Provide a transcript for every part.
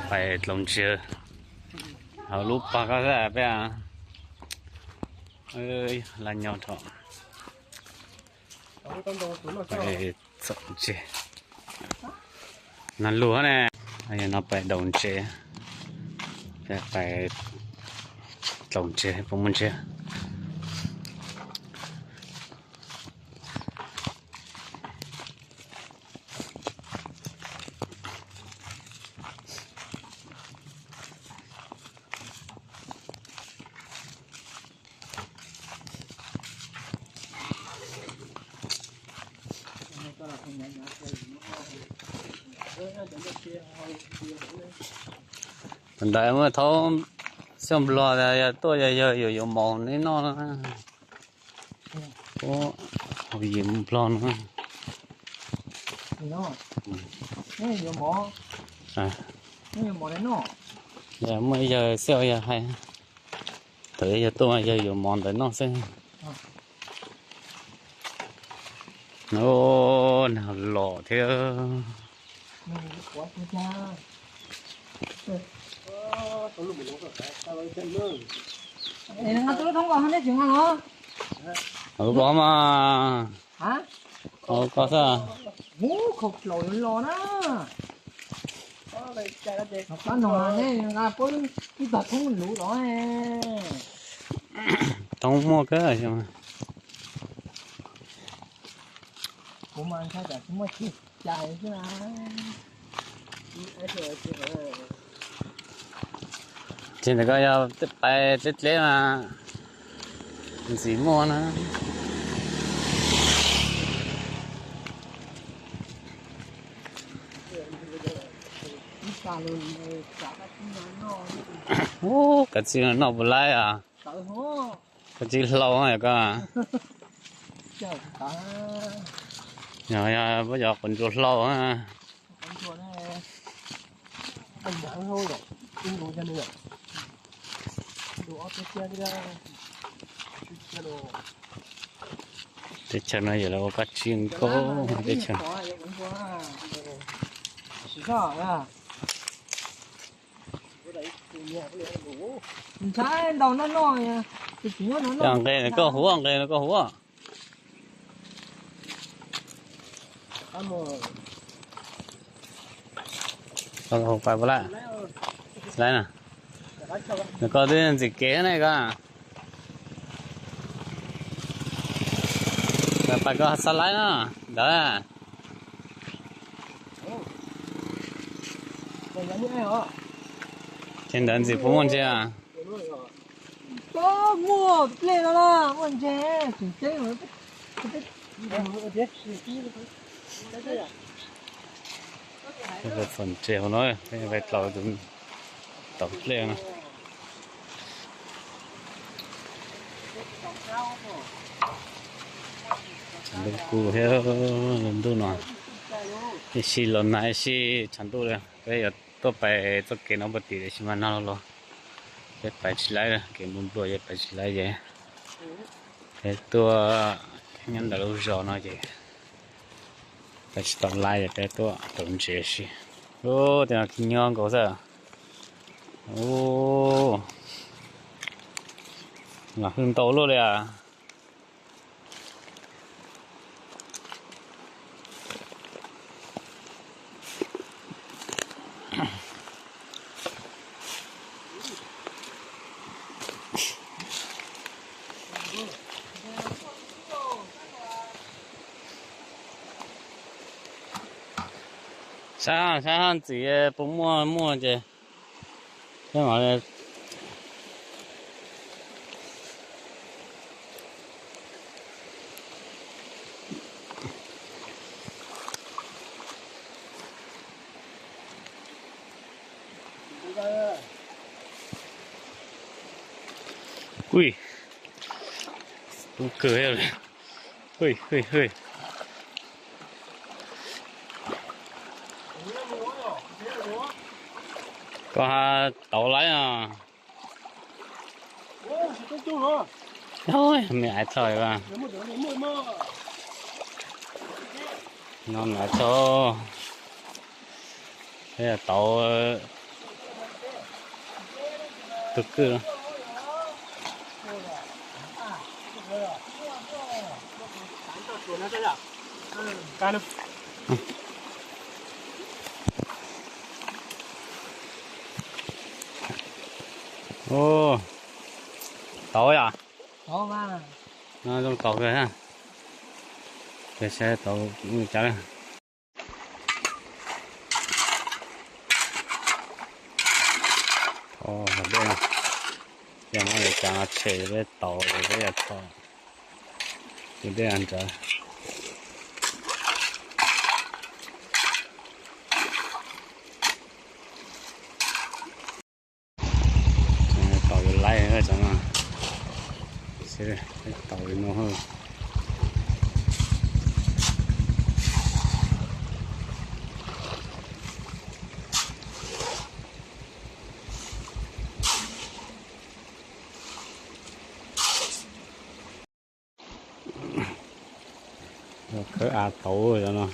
Pais txaus ntses hauv lub pag ko xwb peb. Laj nyob rau pais txaus ntses. Nag lug ne, yog no pais daus ntses, pais txaus ntses puas muaj ntses. Ntawd muaj thaub xyoob nplog, yog tuaj yog yawg yuav yuav mov neb noj na. Ub, hauv yim nplog no. Yog muaj ib yawg xwb yog hais, thaum yog tuaj yawg yuav mov ntawd noj xwb. Ub, nag los thiab. Ub, koj mas, ub, koj xwb. Thoob muaj kawg. Ces ntawm ko yog pais dleb dleb mas ntxim muaj na. Ub, kav tsij noj puas laib os. Koj tsis hlau koj. Yog, yog, yog quav ntsuag hlau. Teb chaws no yog lawv ua kab tsib nkaus teb chaws. Cov nqe no koj huv, nqe no koj huv. Pais puas laib? Laib na. Nws koj twb ntxim kev ne koj. Pais koj xa laib na ntawd. Ces ntawd ntxim puas muaj ntses? Muaj dlej no na, muaj ntses tseem ceeb. Txaus ntses hauv no, peb tau dlej no. Tshav ntuj kub thiab, lub ntuj no ib sij los nag ib sij tshav ntuj li. Peb yuav tuaj pais txoj kev no puag tim tiam sis mas nag los los, peb pais tsis laib, kev npluas npluas ces pais tsis laib ces peb tuaj nyob ntawm lub zos no ces peb tsis tau laib ces peb tuaj tau ntses si. Ub, tej no khib nyob nkaus xwb. Ub, mas hwj ntau luaj li as. Saib, saib ntxiv puas muaj, muaj ces peb mam li. Ui, tub kawg li. Hwj, hwj, hwj. Koj ha tauv laib os. Me aiv txhoj, no me aiv txhoj. Tau tus kwj. Tau yom? No zoo tau kawg na. Ces saib tau cas li. Dej, yog no yuav cas tshem peb tau, peb yog tho tus dej nrad. Tau yuav laib, tau li no. Khawb av tau no.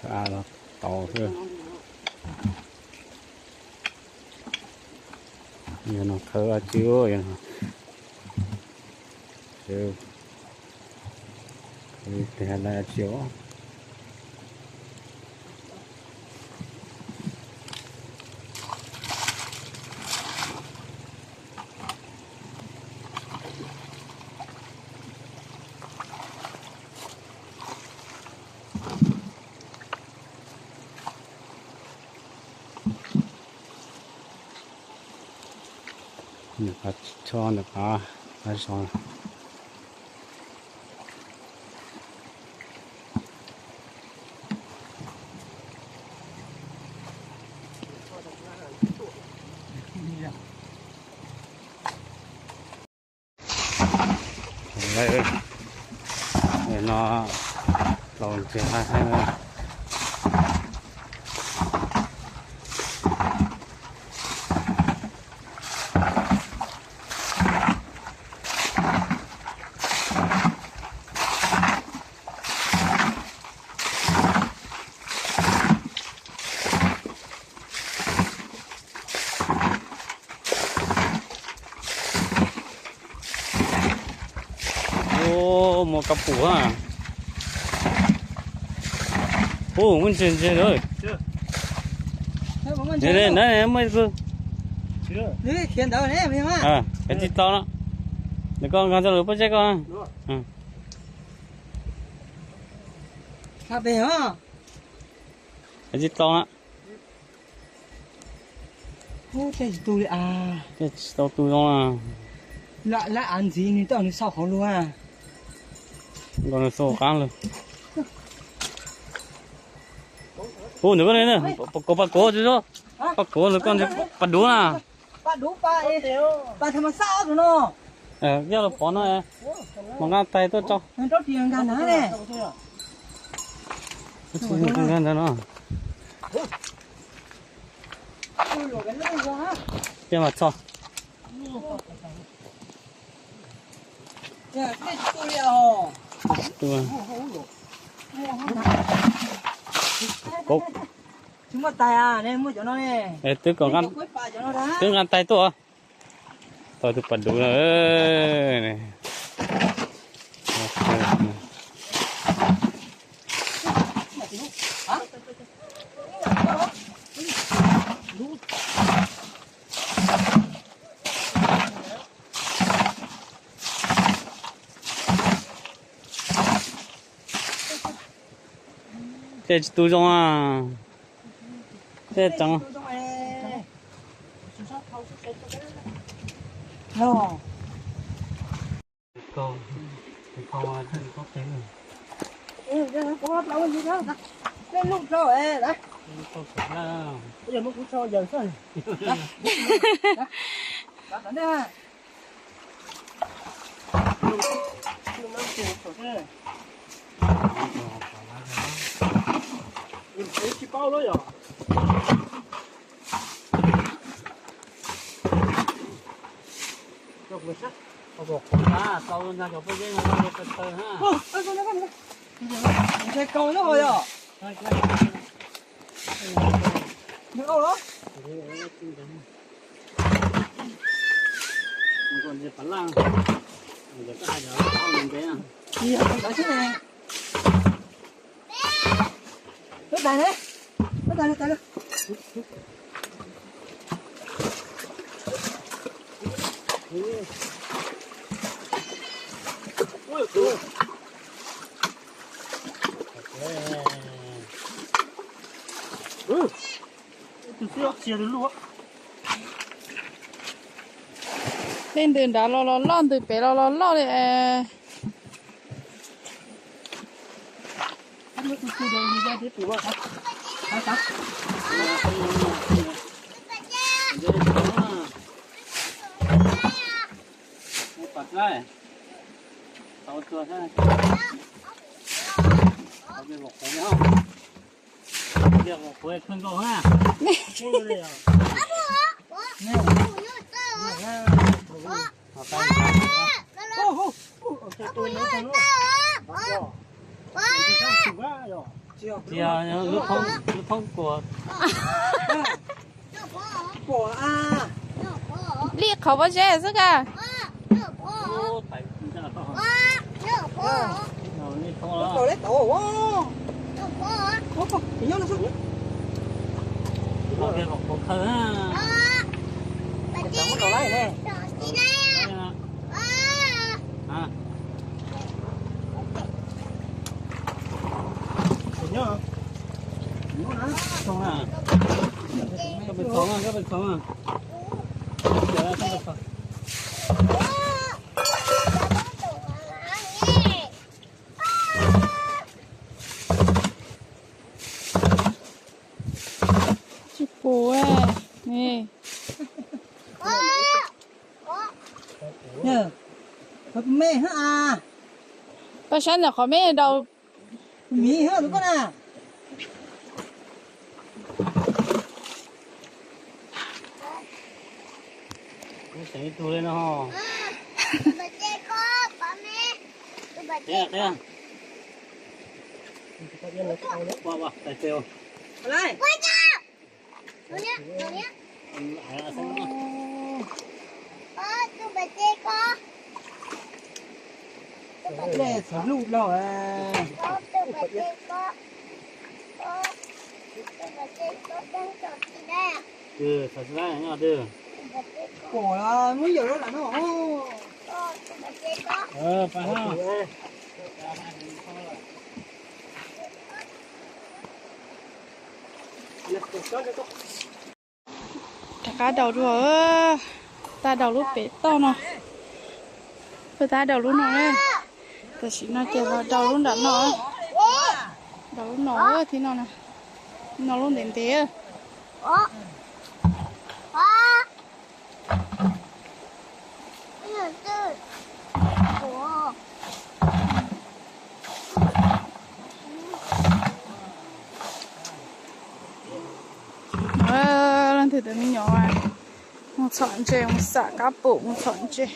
Khawb av tau xwb. Yog no khawb dab tsi, yog no tes dab tsi os. Nws qab tsis tshoj, nws qab, qab zog. No laus ntxiag hab. Ua, muaj kab pum a. Ub, muaj ntses ntses lawm. Nab, muaj ib tug. Kav tsij tau no. Nws koj nqa rau lawv pob zeb koj. Kav tsij tau na. Tej tsis tu li as. Tej tsis tau tu zoo na. Lab av ntxiv nws tau nws sau hauv lug a. Nkaus nws sau qab lug. Ub, ntawm koj ne, kuv pas kuv tsis zoo. Pas kuv ntawm koj ntxiv pas dub na. Pas dub, pas, pas tham ma xaj tus no. Yog los pov no, mam nqa tais tuaj tso. Nqa ntawd no. Tej mas txog. Twb nqa tais tuaj. Tau tus pas dub no. Tej tsis tu zoo a. Tej tseev. Tau ntag cov pob zeb no taw taw na. Ntse kaus lub hauv yog. Nws au los. Tsis yog ntawd xwb ne. Lub tais ne. Lub tais ne, tais ne. Tej ntws nrad los los loj, ntws pem los los loj li. Lub phob kuas. Lij qhov pob zeb xwb ka. Tsis pum ne. Qhov me hab a. Koj saib ntawm qhov me daus miv hab tus koj na. Tseem ib tug li no. Pom muab yawm lawm no. Rov qab daus dua, tab daus lub pem toj no, pab tab daus lub no na. Tam sim no ces los daus lub nram no, daus lub no thiab no, no lub ntev ntev. Leej twg tus me nyuam mus txhom ntses, mus xam kab pum mus txhom ntses.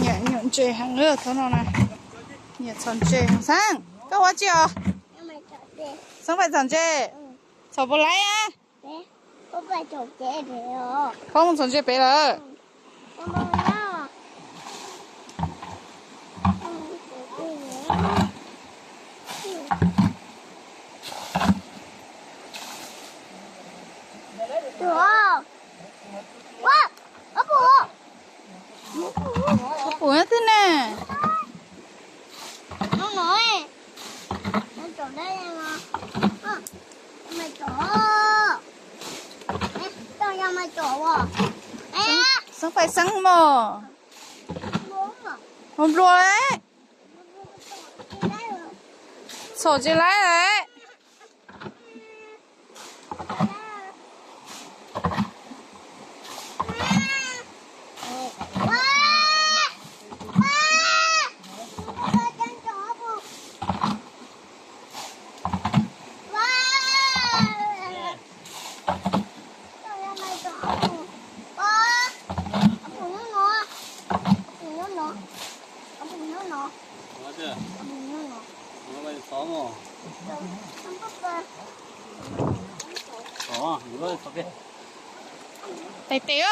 Nyiam nyuam ntses heev, thaum no na nyiam txhom ntses heev. Xeeb, koj ua tsi os? Xeeb pais txhom ntses. Txhom puas laib a? Phob mus txhom ntses pem lawm. Pum twg ne? Xeeb pais xeeb mog. Ua nplua lawm. Txhom tsis laib lawm. Tais tes,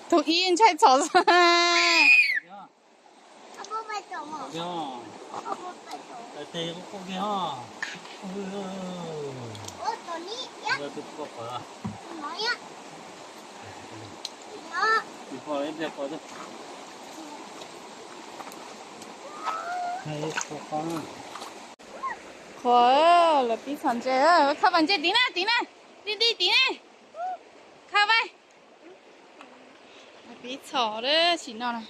tus ib ntshai txhom xwb. Qhuas, lawv pib txhom ntses, khawb pas ntses tim na, tim na, nti nti tim na, khawb pas. Pib txhom lawm sim no na.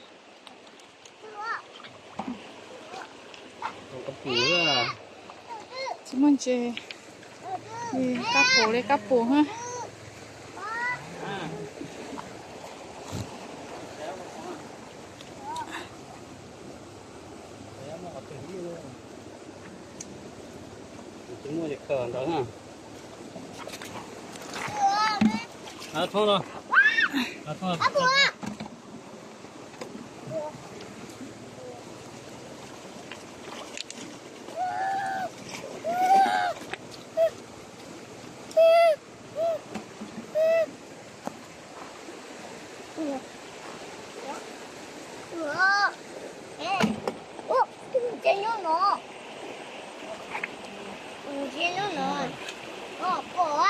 Tsis muaj ntses, kab pus li kab pus na. Tsis muaj ces khaws ntawd na. Thoob los. Ntses nyob no. Ntses nyob no. Pom, pom.